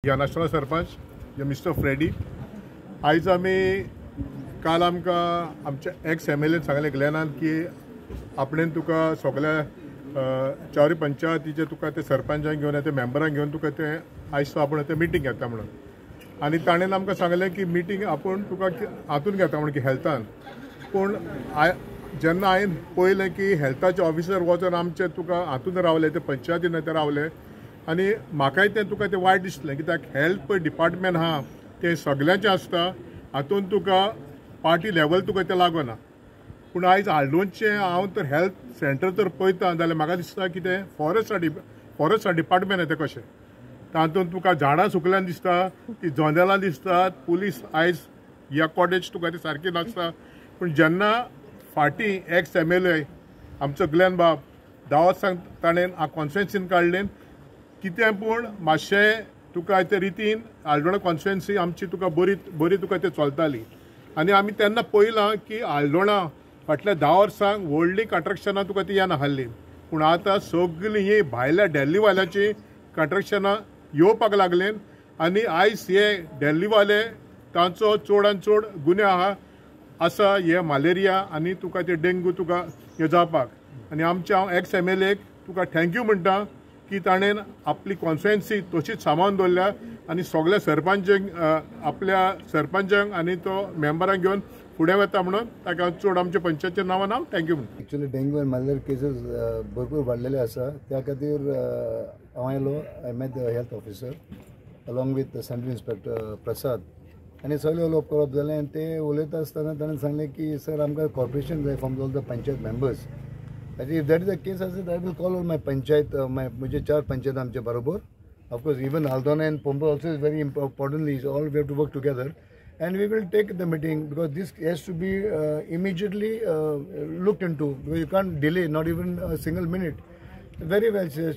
नाश्टोला sarpanch mister Freddy. आयज आमी काल आमकां आमच्या एक्स एम एल एन सांगलें ग्लॅनान की आपणेन तुका सगल्या चारूय पंचायतीचे तुका ते सरपंचांक घेवन ते मेंबरांक घेवन तुका ते आयज तो आपूण ते मिटींग घेता म्हणून. आनी ताणें आमकां सांगलें की मिटींग आपूण तुका हातून घेता म्हणून की हेल्थान. पूण जेन्ना हांवें पळयलें की हेल्थाचे ऑफिसर वचोन आमचे तुका हातून रावले ते पंचायतीन ते रावले आनी म्हाकाय तें तुका तें वायट दिसलें कित्याक हेल्थ पळय डिपार्टमेंट आहा तें सगल्यांचें आसता, हातून तुका पार्टी लेवल तुका तें लागना. पूण आयज हाल्डोनचें हांव तर हेल्थ सेंटर तर पळयता जाल्यार म्हाका दिसता की तें फॉरेस्ट डिपार्टमेंट तें कशें तातूंत तुका झाडां सुकल्यान दिसता, ती जोंदेलां दिसतात, पुलीस आयज ह्या कॉटेज तुका तें सारकें नासता. पूण जेन्ना फाटीं एक्स एम एल ए आमचो ग्लॅन बाब 10 वर्सांक ताणें कॉन्स्टिट्युएन्सीन काडलें कितें, पूण मातशें तुका ते रितीन आल्डोणा कॉन्स्टिट्युएन्सी आमची तुका बरी बरी तुका ते चलताली. आनी आमी तेन्ना पळयलां की आल्डोणा फाटल्या 10 वर्सांक व्हडलीं कंट्रक्शनां तुका ती येना आहलीं, पूण आतां सगळीं ही भायल्या दिल्लीवाल्यांची कंट्रक्शनां येवपाक लागलीं आनी आयज हे दिल्लीवाले तांचो चडान चड गुन्यांव आहा आसा हे मलेरिया आनी तुका ते डेंगू तुका हे जावपाक. आनी आमच्या हांव एक्स एम एल एक तुका thank you म्हणटा की ताणें आपली कॉन्स्टिट्युएन्सी तशीच सांबाळून दवरल्या आनी सगल्या सरपंचांक आपल्या सरपंचांक आनी तो मेंबरांक घेवन फुडें वता म्हणून ताका चड आमच्या पंचायतीच्या नांवान हांव thank you म्हणटा. एक्चुअली डेंग्यू आनी मलेरिया केसीस भरपूर वाडलेले आसा, त्या खातीर हांव आयलो. I met the health officer along with the sanitary inspector Prasad आनी सगळें उलोवप करप जालें. आनी ते उलयता आसतना ताणें सांगलें की सर आमकां कॉर्पोरेशन जाय from all the panchayat members. If that is the case, I said I will call all my panchayat, my 4 panchayat आमचे बरोबर. Of course, even Aldona and Pompa also is very importantly, all we have to work together, and we will take the meeting because this has to be immediately looked into. Because you can't delay, not even a single minute. Very well, sir.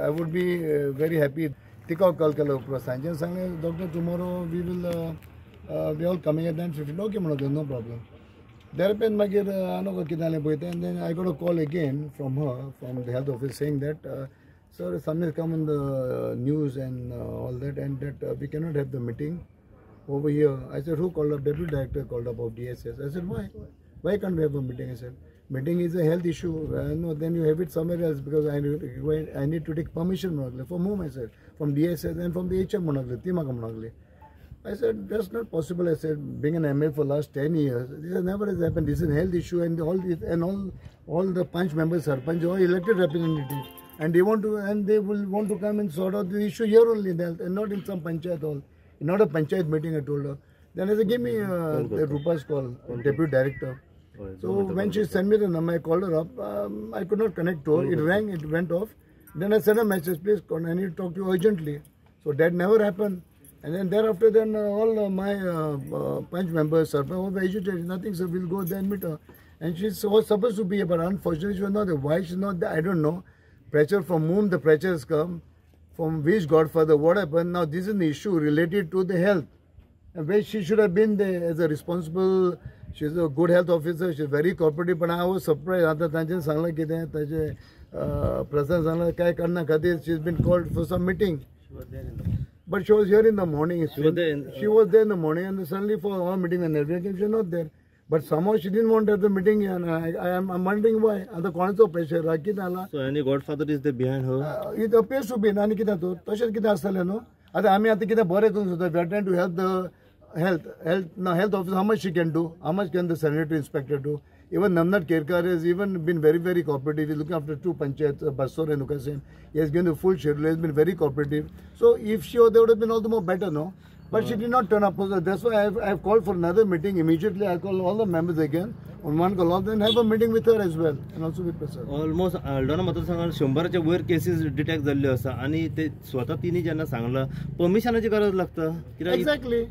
I would be very happy. Tika call केलो उपरांत सांजे सांगलें doctor tomorrow we will we all coming at 9:15. Okay म्हणून no problem. Thereupon मागीर आनो कितें जालें पळय तें. And then I got a call again from her, from the health office, saying that sir something has come in the news and all that, and that we cannot have the meeting over here. I said, who called up? Deputy director called up of DSS. I said, why? Why can't we have a meeting? I said, meeting is a health issue. No, then you have it somewhere else because I need to take permission. From whom? I said, from DSS and from the HM. ती म्हाका म्हणूंक. I said, that's not possible. I said, being an ML for last 10 years, this has never has happened. This is a health issue, and all this, and all the panch members, sarpanch, all elected representatives, and they want to, and they will want to come and sort out the issue here only, in health, and not in some panchayat hall, not a panchayat meeting. I told her. Then I said, give me the Rupa's call, deputy director. So when she sent me the number, I called her up. I could not connect to her. It rang, it went off. Then I sent a message, please, I need to talk to you urgently. So that never happened. And then thereafter, then all my panch members, sarpanch, were agitated. Nothing, sir, we'll go there and meet her. And she was supposed to be here, but unfortunately she was not there. Why she's not there, I don't know. Pressure from whom the pressure has come, from which godfather, what happened. Now this is an issue related to the health, and where she should have been there as a responsible. She's a good health officer, she's very cooperative, but I was surprised. आतां तांच्यान सांगलां कितें, ताजे प्रसाद सांगलां काय कारणा खातीर she has been called for some meeting. But she was here in the morning. She was there in the morning, and suddenly for our meeting and everything, she was not there. But somehow she didn't want to have the meeting, and I'm wondering why. आतां कोणाचो pressure कितें जाला? So any godfather is there behind her? It appears to be. आनी कितें तो तशेंच कितें आसतलें न्हू. आतां आमी आतां कितें बरें करूंक सोदता. We are trying to help the health officer. How much she can do? How much can the sanitary inspector do? Even Namnat Kerkar has even been very, very cooperative. He's looking after 2 panchayats, Basor and Ukasim. He has given the full schedule. He has been very cooperative. So if she were there, would have been all the more better, no? But she did not turn up. That's why I have called for another meeting immediately. I call all the members again on one call, then have a meeting with her as well, and also with Prasad. Almost Aldona मतदारसंघात 100च्या वयर cases detect जाल्ल्यो आसा आनी ते स्वता तिनी जेन्ना सांगलां परमिशनाची गरज लागता. Exactly.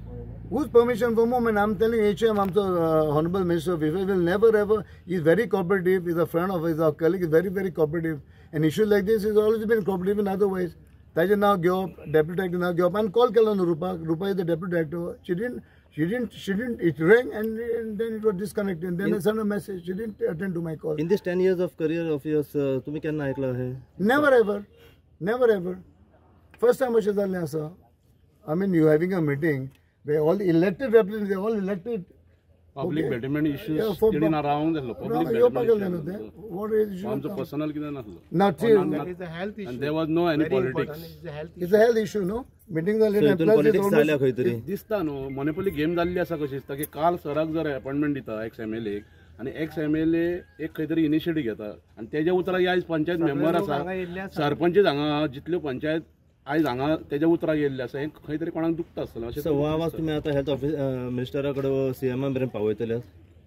Whose permission for moment? I'm telling HM, I'm the Honorable Minister of Affairs, will never ever, he's very cooperative, he's a friend of his, our colleague, is very, very cooperative. And issues like this, he's always been cooperative in other ways. Taja now give up, deputy director now give up, and call Kalanu Rupa. Rupa is the deputy director. She didn't, it rang and then it was disconnected. And then I sent a message, she didn't attend to my call. In this 10 years of career of yours, tumi kenna aikla hai? Never ever, never ever. First time अशें जाल्लें आसा. I mean you having a meeting where all elected representative, all elected public betterment issues तेणी रावंक जाल्लो. Public betterment आमचो personal कितें नासलो. There was no any politics. It's a health issue न्हू. मिटींग जाली पॉलिटिक्स खंय तरी दिसता न्हू. मोनोपोली गेम जाल्ली आसा. कशी दिसता की काल सराक जर अपॉइंटमेंट दिता एक्स एम एल एक आनी एक्स एम एल ए एक खंय तरी इनिशिएटीव घेता आनी तेज्या उतराक आयज पंचायत मेंबर आसा, सरपंच हांगा जितल्यो पंचायत आयज हांगा तेज्या उतराक येयल्ले आसा, हें खंय तरी कोणाक दुखता आसतलें अशें. हो आवाज तुमी आतां हेल्थ ऑफिस मिनिस्टरा कडेन सीएमा मेरेन पावयतले?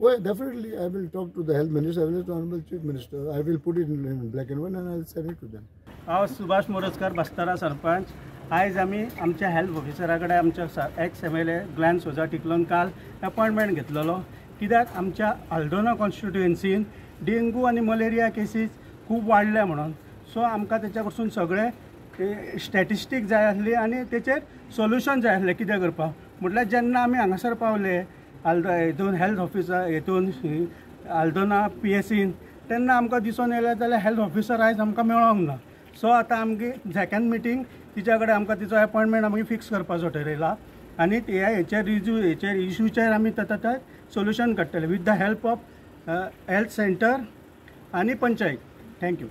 Well, definitely I will talk to the health minister, I will talk to honorable chief minister. I will put it in black and white and I will send it to them. हांव सुभाष मोरजकर, बास्तारा सरपंच. आयज आमी आमच्या health ऑफिसरा कडेन आमच्या ex M L A Glenn Souza टिकलोन काल appointment घेतलेलो. कित्याक आमच्या हल्दोना कॉन्स्टिट्युएन्सीन डेंगू आनी मलेरिया केसीस खूब वाडल्या म्हणून. सो आमकां तेच्या कडसून सगळें स्टॅटिस्टीक जाय आसली आनी तेचेर सोल्युशन जाय आसलें कितें करपाक. म्हटल्यार जेन्ना आमी हांगासर पावले हितून हेल्थ ऑफिसर हितून हल्दोना पी एसीन तेन्ना आमकां दिसून येयलें जाल्यार हेल्थ ऑफिसर आयज आमकां मेळोंक ना. सो आतां आमची सेकेंड मिटींग तिच्या कडेन आमकां तिचो अपॉयंटमेंट आमी फिक्स करपाचो ठरयला आनी ह्या हेचेर रिजू हेचेर इशूचेर आमी आतां सोल्युशन काडटले with the help of health centre आनी पंचायत. Thank you.